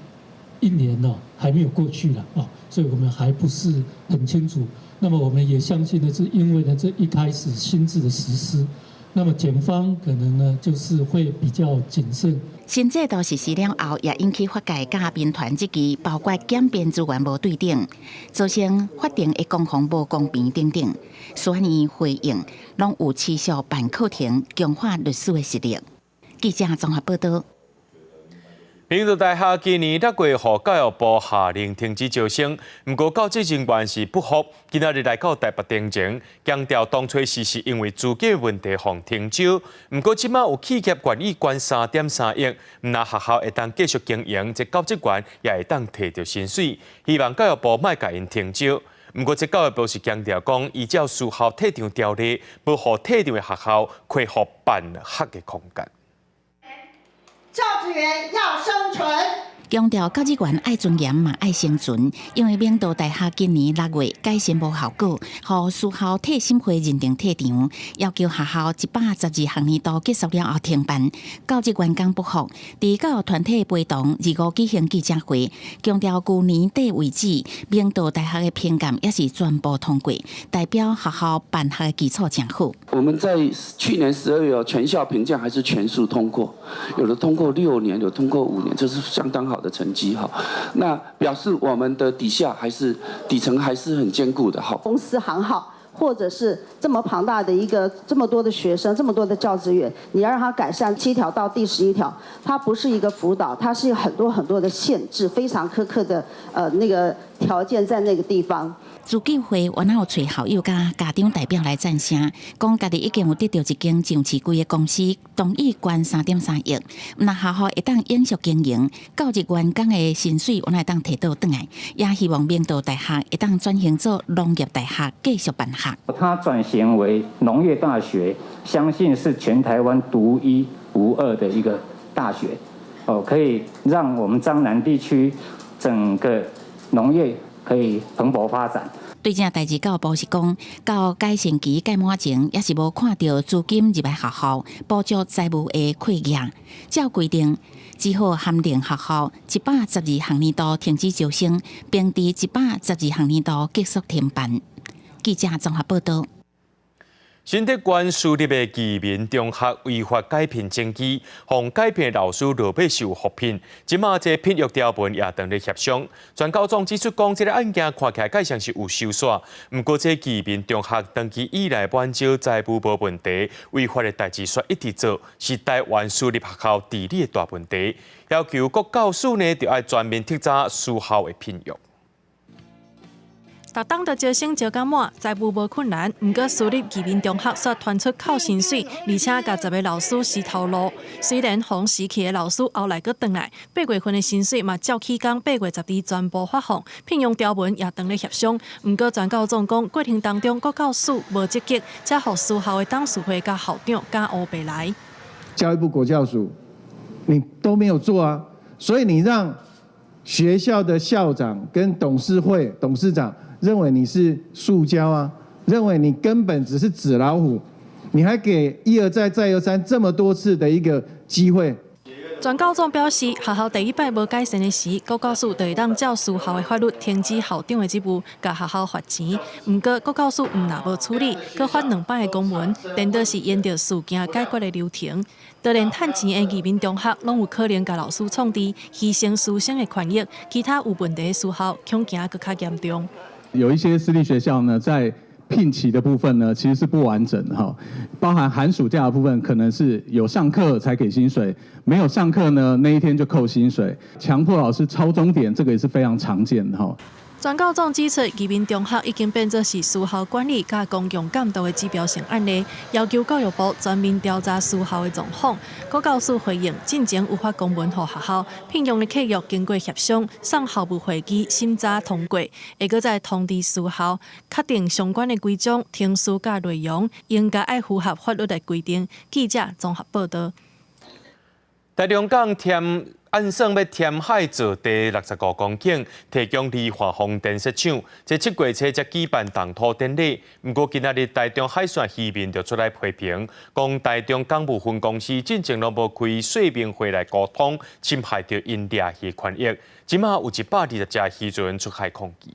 一年呢還沒有過去了啊，所以我們還不是很清楚。那麼我們也相信呢，是因為呢這一開始新制的實施，那麼檢方可能呢就是會比較謹慎。新制度實施了後，也引起法界佮民團質疑，包括減編資源無對等，造成法庭的攻防無公平等等。司法院回應，攏有持續辦課程，強化律師的實力。記者綜合報道。明道大學今年六月予教育部下令停止招生，毋過教職人員是不服，今仔日來到台北陳情，強調當初是因為資金問題予停招，毋過這馬有企業願意捐3.3億，毋但學校會當繼續經營，這教職員也會當提著薪水，希望教育部莫共𪜶停招。毋過這教育部是強調講，依照私校退場條例，無予退場的學校恢復辦學的空間。教職員要生存。強調教職員愛尊嚴嘛愛生存，因為明道大學今年6月改善無效果，予私校退審會認定退場，要求學校112學年度結束了後停辦。教職員工不服，佇教育團體陪同25舉行記者會，強調舊年底為止，明道大學的評鑑也是全部通過，代表學校辦學的基礎誠好。我們在去年12月全校評鑑還是全數通過，有的通過6年，有通過5年，這是相當好的成績哈，那表示我們的底下還是底層還是很堅固的哈。公司行號，或者是這麼龐大的一個這麼多的學生，這麼多的教職員，你要讓他改善7條到第11條，它不是一個輔導，它是有很多很多的限制，非常苛刻的那個條件在那個地方。資救會原來有揣校友佮家長代表來贊聲，講家己已經有得著一間上市櫃的公司同意捐3.3億，若學校會當永續經營，教職員工的薪水會當提倒轉來，也希望明道大學會當轉型做農業大學，繼續辦學。它轉型為農業大學，相信是全台灣獨一無二的一個大學，哦，可以讓我們彰南地區整個農業可以蓬勃發展。對這代誌，教育部是講，到改善期屆滿前，猶是無看著資金入來學校補足財務的虧額，照規定，只好函令學校112學年度停止招生，並佇112學年度結束停辦。記者綜合報道。新竹縣私立的義民中學違法解聘證據，予解聘的老師落尾受復聘。這馬這聘約條文也當咧協商。全教總指出講，這个案件看起來蓋像是有收煞。毋過這義民中學長期以來滿招財務無問題，違法的代誌煞一直做，是台灣私立學校治理的大問題。要求國教署呢，著愛全面徹查私校的聘約。逐冬都招生招甲滿，財務無困難。毋過私立義民中學煞傳出扣薪水，而且共10个老師死頭路。雖然予辭去的老師後來閣轉來，8月份的薪水嘛照起工，8月12全部發放，聘用條文也當咧協商。毋過全教總講過程當中，國教署無積極，才予私校的董事會佮校長敢烏白來。教育部國教署，你都沒有做啊，所以你讓學校的校長跟董事會董事長認為你是塑膠啊，認為你根本只是紙老虎，你還給一而再再而三這麼多次的一個機會。全教總表示，學校第一擺無改善的時，國教署就會當照私校的法律停止校長的職務，共學校罰錢。毋過國教署毋但無處理，閣發兩擺的公文，顛倒是沿著事件解決的流程。就連趁錢的義民中學，攏有可能共老師創治，犧牲師生的權益。其他有問題的私校，恐驚閣較嚴重。有一些私立學校呢，在聘期的部分呢，其實是不完整的哈，包含寒暑假的部分，可能是有上課才給薪水，沒有上課呢，那一天就扣薪水，強迫老師抄鐘點，這個也是非常常見的哈。全教總指出，義民中學已經變做是私校管理佮公共監督的指標性案例，要求教育部全面調查私校的狀況。國教署回應，進前有發公文予學校，聘用的契約經過協商，送校務會議審查通過，會閣再通知私校，確定相關的規章、程序佮內容，應該愛符合法律的規定。記者綜合報道。台中港填按算欲填海造地65公頃，提供離岸風電設廠。這7月初才舉辦動土典禮。毋過今仔日台中海線漁民就出來批評，講台中港務分公司進前攏無開說明會來溝通，侵害著𪜶掠魚權益。這馬有120隻漁船出海抗議。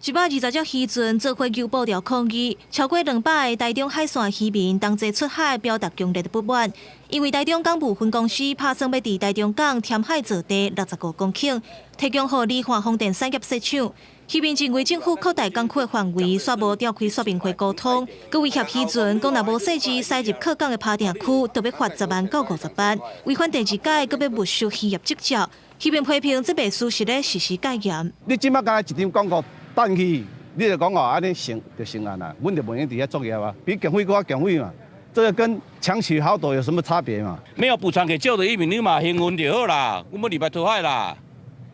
120隻漁船做伙求報調抗議，超過200個台中海線漁民同齊出海，表達強烈的不滿。因為台中港務分公司拍算欲佇台中港填海造地65公頃，提供予離岸風電產業設廠。漁民認為政府擴大港區的範圍，煞無召開說明會溝通，閣威脅漁船講若無設置駛入靠港的拍碇區，就欲罰10萬到50萬。違反第二改，閣欲沒收漁業執照。漁民批評這袂事實的實施戒嚴。你這馬敢若一張廣告彈去，你就講哦，按呢成就成案啦，阮就袂用佇遐作業啊，比強匪閣較強匪嘛。這個跟強取豪奪有什麼差別嘛？沒有補償給舊的漁民，你嘛營運就好啦，阮欲入來討海啦。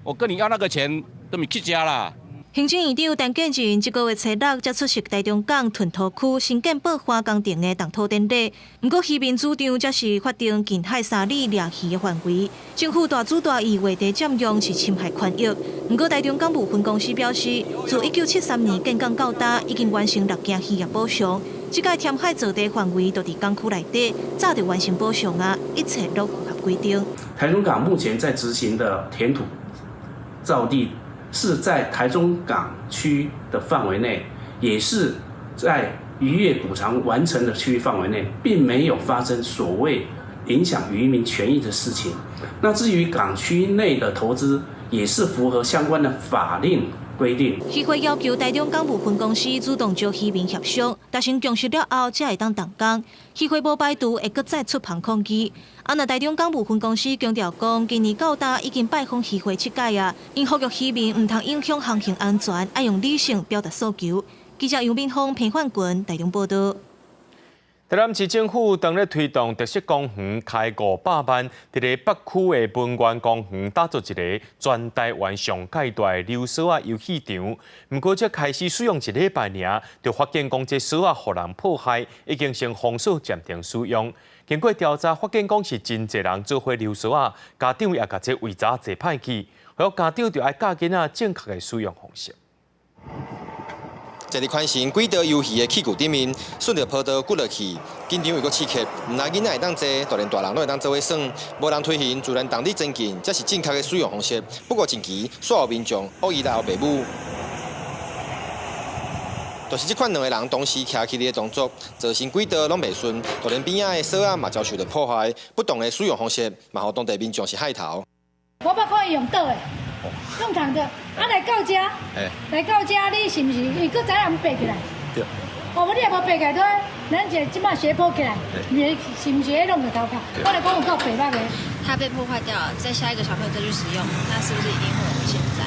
我跟你要那個錢都沒去加啦。行政院長陳建仁這個月初六才出席台中港囤土區新建報花工程的動土典禮。毋過漁民主張這是法定近海3里掠魚的範圍，政府大主大意劃地佔用是侵害權益。毋過台中港務分公司表示，自1973年建港到今，已經完成六件漁業補償。這擺填海造地範圍就佇港區內底，早就完成補償啊，一切攏符合規定。台中港目前在執行的填土造地，是在台中港區的範圍內，也是在漁業補償完成的區域範圍內，並沒有發生所謂影響漁民權益的事情。那至於港區內的投資，也是符合相關的法令規定。漁會要求台中港務分公司主動招漁民協商，達成共識了後，才會當動工。漁會無排除會閣再出帆抗議。啊，若台中港務分公司強調講，今年到今已經拜訪漁會七擺啊，𪜶呼籲漁民毋通影響航行安全，愛用理性表達訴求。記者楊敏峰、彭焕群台中報道。台南市政府當咧推動特色公園開500萬，佇咧北區的文源公園打造一个全台灣上蓋大的溜索仔遊戲場。毋過，這開始使用一禮拜爾，就發現講這索仔予人破壞，已經先封鎖暫停使用。經過調查，發現講是真濟人做伙溜索仔，家長也共這圍閘坐歹去，予家長就愛教囡仔正確的使用方式。坐佇寬心軌道遊戲的器具頂面，順著坡道滾落去，緊張又閣刺激。毋但囡仔會當坐，就連大人攏會當做伙耍。無人推行，自然動力前進，才是正確的使用方式。不過近期，煞有民眾惡意來予爸母。就是這款兩个人同時徛起的動作，造成軌道攏袂順，就連邊仔的索仔嘛遭受著破壞。不同的使用方式，嘛予當地民眾是害頭。我捌看伊用倒的，用躺的，啊來到遮，來到遮你是毋是？伊閣知影毋爬起來？對。哦，無你也無爬起來，都咱這這擺斜坡起來，你是毋是會弄著頭殼？我來講有夠白目的。它被破壞掉了，再下一個小朋友再去使用，那是不是一定會有危險在？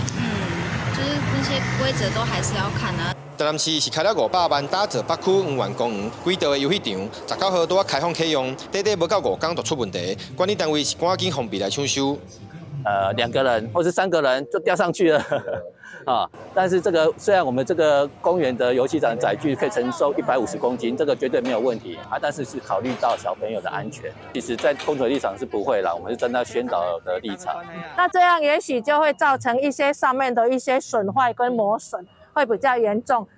就是那些規則都還是要看啊。台南市是開了500萬打造北區黃源公園軌道的遊戲場，19號拄仔開放啟用，短短無夠5工就出問題，管理單位是趕緊封閉來搶修。兩個人或是三個人就吊上去了，啊！但是這個雖然我們這個公園的遊戲場載具可以承受150公斤，這個絕對沒有問題啊，但是是考慮到小朋友的安全。其實，在工程立場是不會啦，我們是站在宣導的立場。那這樣也許就會造成一些上面的一些損壞跟磨損，會比較嚴重。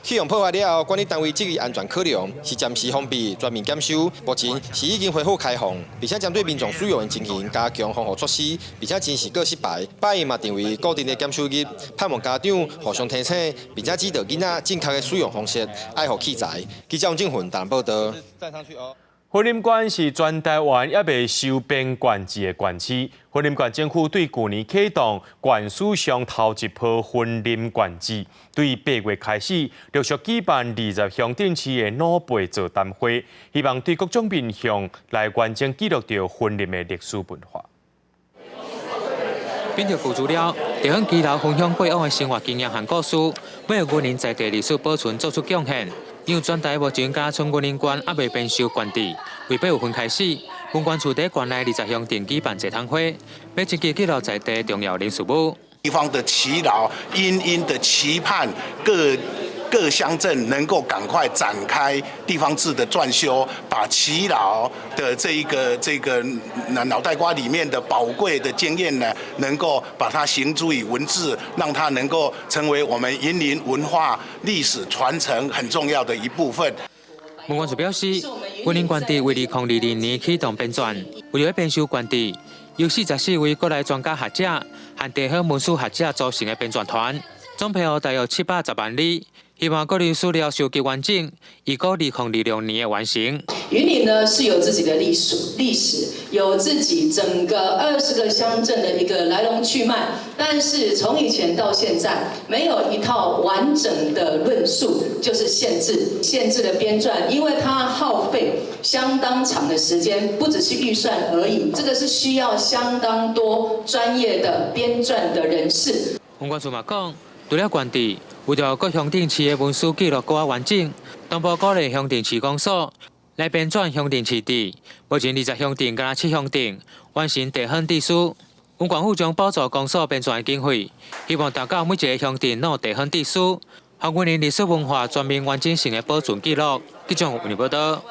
啟用破壞了後，管理單位基於安全考量，是暫時封閉，全面檢修。目前是已經恢復開放，並且針對民眾使用的情形加強防護措施，並且真是過失敗，百伊嘛定為固定的檢修日，盼望家長互相提醒，並且指導囡仔正確的使用方式，愛護器材。記者王正雲台報道。雲林縣是全台灣猶未收編縣制的縣市。雲林縣政府對舊年啟動縣史上頭一波雲林縣志，對8月開始陸續舉辦20鄉鎮市的老輩座談會，希望對各種面向來完整記錄著雲林的歷史文化。編著舊資料，地方耆老分享過往的生活經驗和故事，欲予雲林在地歷史保存做出貢獻。因為全台目前敢若賰雲林縣猶未編修縣志，為八月份開始，文管處佇縣內20鄉鎮舉辦座談會，欲積極記錄在地重要人事物。地方的耆老殷殷的期盼各鄉鎮能夠趕快展開地方志的撰修，把耆老的這一個腦袋瓜裡面的寶貴的經驗呢，能夠把它形諸於文字，讓它能夠成為我們雲林文化歷史傳承很重要的一部分。文管處表示，雲林縣志為2022年啟動編纂，為了編修縣志，由44位國內專家學者和地方文史學者組成的編纂團，總篇幅大約710萬字。希望各類資料收集完整，預估2026年會完成。雲林呢是有自己的歷史，有自己整個20個鄉鎮的一個來龍去脈，但是從以前到現在，沒有一套完整的論述，就是縣志，縣志的編撰，因為它耗費相當長的時間，不只是預算而已，這個是需要相當多專業的編撰的人士。文管處嘛講，除了縣志，為著各鄉鎮市的文史記錄閣較完整，同步鼓勵鄉鎮市公所來編纂鄉鎮市志。目前20鄉鎮敢若7鄉鎮完成地方志書，文管府將補助公所編纂的經費，希望達到每一个鄉鎮攏有地方志書，予雲林歷史文化全面完整性的保存記錄。記者為你報道。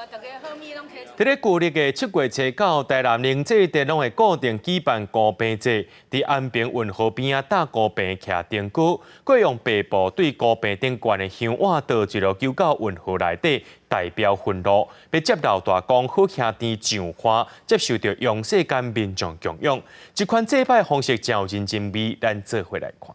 佇咧舊曆的7月初9，台南靈濟殿攏會固定舉辦孤棚祭，佇安平運河邊仔搭孤棚徛燈具，閣用白布對孤棚頂懸的香碗倒一路丟到運河內底，代表憤怒，欲接老大公好兄弟上岸，接受著陽世間民眾供養。這款祭拜方式真有人情味，咱做伙來看。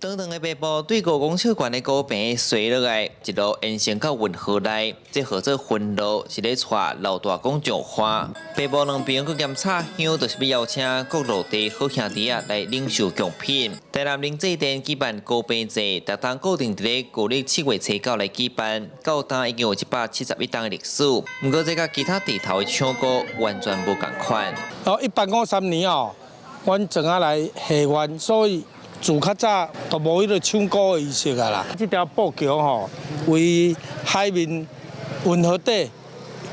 長長的白布對5公尺懸的孤棚垂落來，一路延伸到運河內，這號做分路，是咧帶老大公上岸。白布兩邊閣兼插香，就是欲邀請各落地好兄弟仔來領受貢品。台南靈濟殿舉辦孤棚祭，逐冬固定佇咧舊曆7月初9來舉辦，到今已經有171冬的歷史。毋過這佮其他地頭的唱歌完全無仝款。哦，一般講3年哦，阮轉仔來下願，所以。自較早都無彼个唱歌的儀式啊啦。這條布橋吼，為海面運河底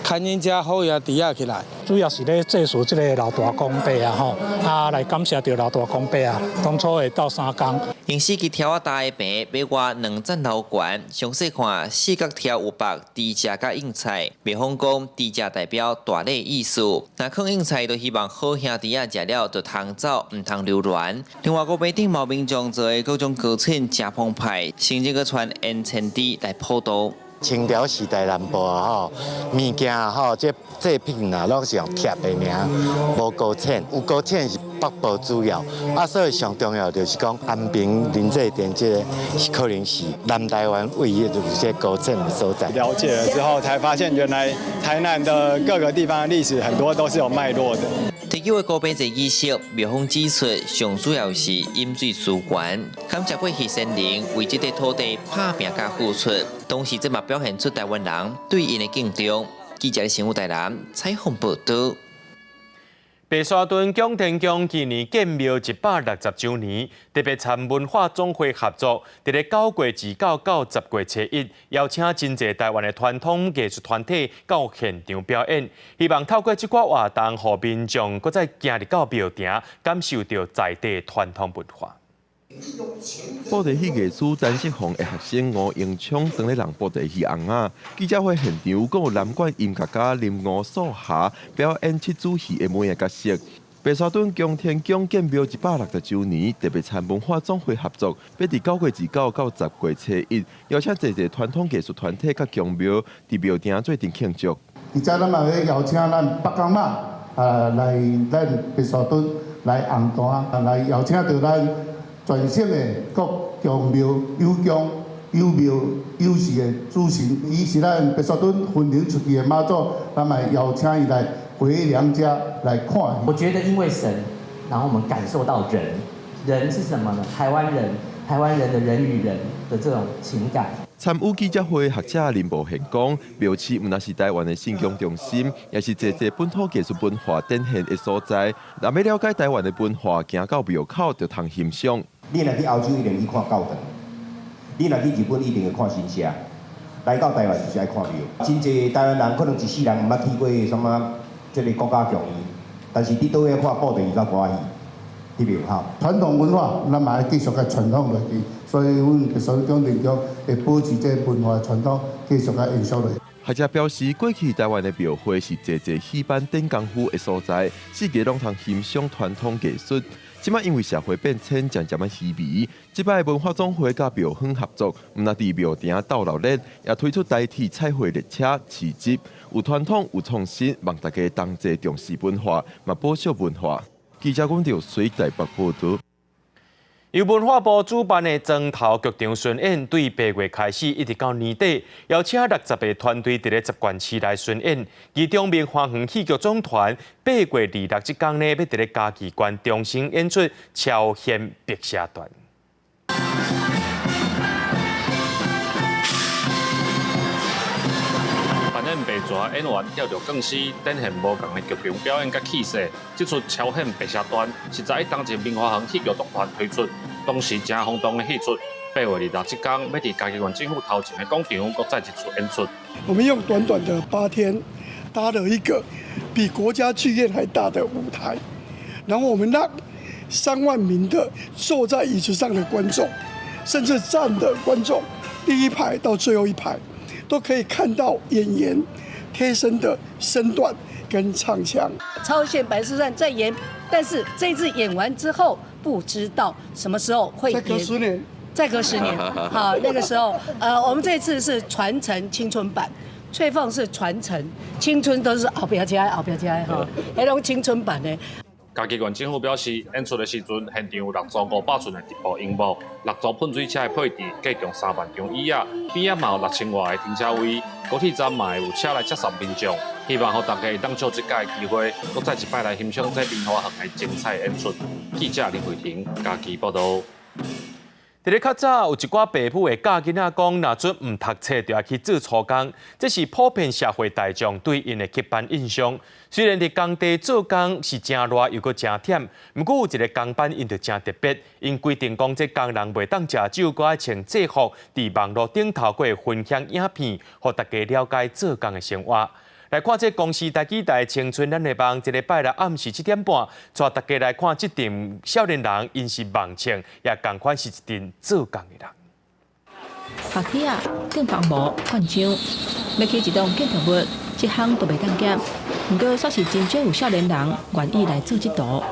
牽引遮好兄弟仔起來。主要是咧祭祀這个老大公伯啊吼，啊來感謝著老大公伯啊，當初會鬥相共。用四支柱仔搭的棚，欲倚兩層樓懸，詳細看四角柱有縛豬隻佮應菜，廟方講豬隻代表大禮意思。若囥應菜，就希望好兄弟仔食了就通走，毋通留戀。另外，孤棚頂嘛有民眾做的各種糕點，誠澎湃，甚至閣傳煙千豬來普渡。清朝時代南部啊吼，物件吼，這製品啊，攏是用貼的爾，無糕餡。有糕餡是北部主要，啊，所以上重要就是講安平靈濟殿這个是可能是南台灣唯一有這糕餡的所在。了解了之後，才發現原來台南的各個地方的歷史很多都是有脈絡的。特有的孤棚祭儀式，廟方指出，上主要是飲水思源，感謝過去先人為這塊土地拍拚佮付出，同時這嘛表現出台灣人對𪜶的敬重。記者新聞台南採訪報導。白沙屯蔣天宮今年建廟160週年，特別參文化總會合作，佇咧9月29到10月初1，邀請真濟台灣的傳統藝術團體到現場表演，希望透過這寡活動，予民眾閣再行入到廟埕，感受著在地傳統文化。布袋戲藝師陳世宏的學生吳榮昌當咧弄布袋戲尪仔，記者會現場，閣有南管音樂家林吳素霞表演七主戲的每个角色。白沙屯蔣天宮建廟160週年，特別參文化總會合作，欲佇9月29到10月初1，邀請濟濟傳統藝術團體佮宮廟佇廟埕做陣慶祝。而且咱嘛欲邀請咱北港媽啊來咱白沙屯來紅壇，來邀請著咱全省的各宮廟有宮有廟有寺的主神，伊是咱白沙屯分靈出去的媽祖，咱嘛邀請伊來回娘家來看。我覺得因為神，然後我們感受到人，人是什麼呢？台灣人台灣人的人與人的這種情感。參與記者會學者林無賢講，廟市毋但是台灣的信仰中心，也是濟濟本土藝術文化展現的所在。若欲了解台灣的文化，行到廟口就通欣賞。你若去歐洲一定去看教堂，你若去日本一定會看神社，來到台灣就是愛看廟。真濟台灣人可能一世人毋捌去過啥物這个國家劇院，但是你佗位看布袋戲佮歌仔戲，佇廟口。傳統文化，咱嘛愛繼續共傳統落去，所以阮白沙屯鄉長會保持這个文化傳統，繼續共延續落去。學者表示，過去台灣的廟會是濟濟戲班練功夫的所在，四界攏通欣賞傳統藝術。這擺因為社會變遷，漸漸仔稀微。這擺文化總會佮廟方合作，毋但佇廟埕鬥鬧熱，也推出台鐵彩繪列車市集，有傳統有創新，望大家同齊重視文化，嘛保守文化。記者阮著水台北報導。由文化部主辦的莊頭劇場巡演，對8月開始一直到年底，邀請60個團隊佇咧10縣市來巡演。其中明華園戲劇總團8月26這工呢，欲佇咧嘉義縣中心演出《朝鮮白蛇傳》。扮演白蛇演員跳著鋼絲，展現無仝的劇場表演佮氣勢。這齣《朝鮮白蛇傳》是在當前明華園戲劇總團推出，當時誠轟動的戲出。8月26這工，欲佇嘉義縣政府頭前的廣場，閣再一次演出。我們用短短的8天，搭了一個比國家劇院還大的舞台，然後我們讓3萬名的坐在椅子上的觀眾，甚至站的觀眾，第一排到最後一排，都可以看到演員貼身的身段跟唱腔。朝鮮白蛇傳在演，但是這次演完之後，不知道什麼時候會演。再隔10年。再隔10年，好，那個時候，我們這次是傳承青春版，翠鳳是傳承青春，都是後壁車，後壁車哈，彼種青春版的。嘉義縣政府表示，演出的時陣，現場有6組500寸的直播螢幕，6組噴水車的配置，計共3萬張椅仔，邊仔嘛有6000外个停車位，高鐵站嘛會有車來接送民眾。希望予大家會當藉這擺的機會，閣再一擺來欣賞這明華園的精彩演出。記者林慧婷嘉義報導。佇咧較早有一寡爸母會教囡仔講，若準毋讀冊，就愛去做粗工，這是普遍社會大眾對𪜶的刻板印象。雖然佇工地做工是誠熱又閣誠忝，毋過有一个工班𪜶就誠特別，𪜶規定講這工人袂當食酒，閣愛穿制服，佇網路頂頭閣會分享影片，予大家了解做工的生活。來看這公視台語台青春咱的夢，這禮拜六暗時7點半，帶大家來看這陣少年人，𪜶是夢唱，也仝款是一陣做工的人。白鐵仔、建房模、灌漿，欲起一棟建築物，這項都袂當減。毋過，煞是真少有少年人願意來做這道。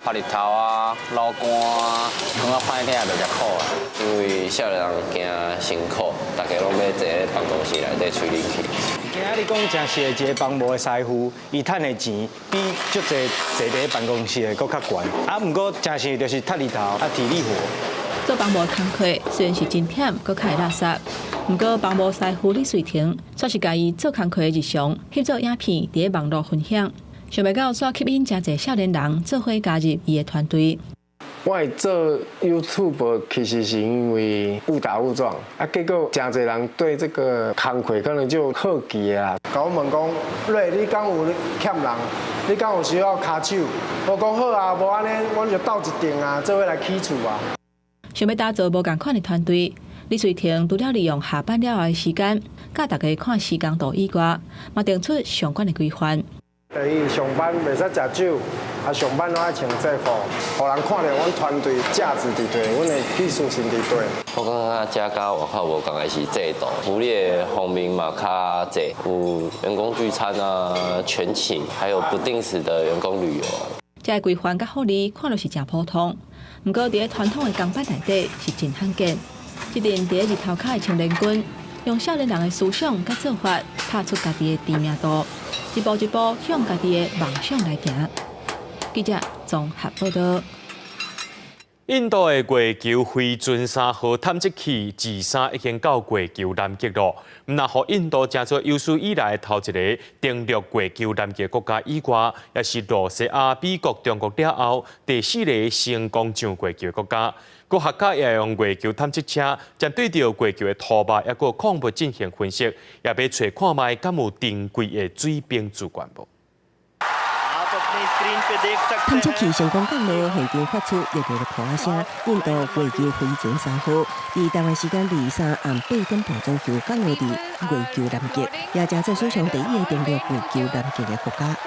曬日頭啊，流汗啊，感覺歹聽就食苦啊。因為少年人驚辛苦，大家攏欲坐咧辦公室內底吹冷氣。今仔日講誠實的一个房模的師傅，伊趁的錢比足濟坐佇辦公室的閣較懸。啊，毋過誠實就是曬日頭啊，體力活。做房模工課雖然是真忝，閣較會垃圾。毋過房模師傅李瑞婷，煞是共伊做工課的日常翕做影片，佇咧網路分享。想袂到，煞吸引誠濟少年人做伙加入伊的團隊。我會做 YouTube 其實是因為誤打誤撞，啊，結果誠濟人對這個工課可能就好奇啊。共我問講，瑞，你敢有欠人？你敢有需要跤手？我講好啊，無按呢，阮就鬥一陣啊，做伙來起厝啊。想欲打造無仝款的團隊，李瑞婷除了利用下班了後的時間，教大家看施工圖以外，嘛定出相關的規範。第一，上班袂使食酒，啊，上班攏愛穿制服，予人看著阮團隊價值佇佗，阮的技術性佇佗。我感覺遮佮外口無仝的是制度，福利的方面嘛較濟，有員工聚餐啊、全勤，還有不定時的員工旅遊。這个規範佮福利看落是誠普通，毋過佇咧傳統的工班內底是真罕見。這陣佇咧日頭跤的青年軍，用少年人的思想佮做法，拍出家己的知名度，一步一步向家己的夢想來行。記者綜合報導。印度的月球飛船3號探測器自三已經到月球南極咯。毋但予印度成做有史以來頭一个登陸月球南極國家以外，也是羅西亞、美國、中國了後第四个成功上月球的國家。科學家也用月球探測車，針對著月球的土壤抑閣礦物進行分析，也欲揣看覓敢有珍貴的水冰資源無。探測器成功降落，現場發出熱烈的噗仔聲。印度月球飛船3號，佇台灣時間23暗8點半左右降落佇月球南極，也成做史上第一个登陸月球南極的國家。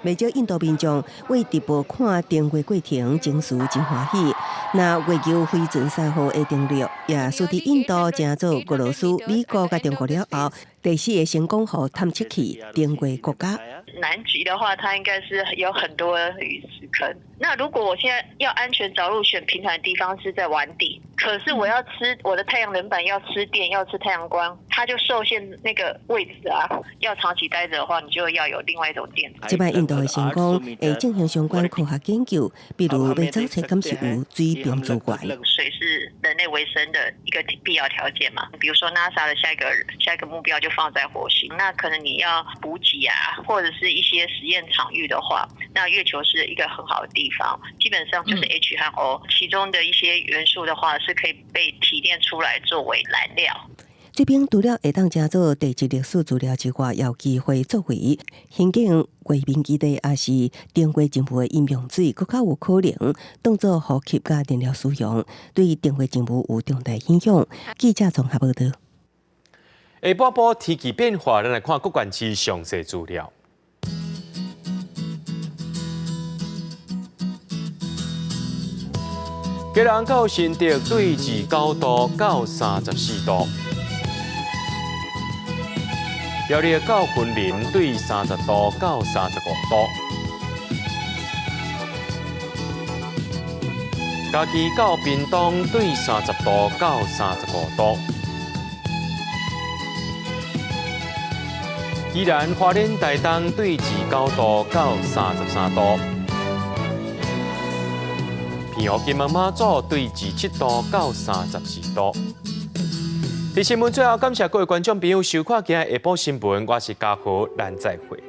袂少印度民眾為直播看登月過程，情緒真歡喜。那月球飛船三號的登陸，也使得印度成做俄羅斯、美國佮中國了後，第四个成功予探測器登月國家。南極的話，它應該是有很多隕石坑。那如果我現在要安全著陸，選平坦的地方是在碗底，可是我要吃我的太陽能板，要吃電，要吃太陽光，它就受限那個位置啊。要長期待著的話，你就要有另外一種電。這擺印度的成功會進行相關科學研究，比如欲找揣敢是有水冰資源。水是人類維生的一個必要條件嘛。比如說 NASA 的下一個目標就放在火星，那可能你要補給啊，或者是一些實驗場域的話，那月球是一個很好的地方。基本上就是 H 和 O，其中的一些元素的話是可以被提煉出來作為燃料。這邊除了會當成做地質歷史資料之外，也有機會作為興建月面基地，抑是登月任務的飲用水，閣較有可能當做補給佮燃料使用，對登月任務有重大影響。記者綜合報導。下半晡天氣變化，咱來看各縣市詳細資料。基隆到新竹對29度到34度，苗栗到雲林對30度到35度，嘉義到屏東對30度到35度，宜蘭花蓮台東對29度到33度。澎湖金門馬祖對27度到34度。佇新聞最後，感謝各位觀眾朋友收看今日下晡新聞，我是嘉豪，咱再會。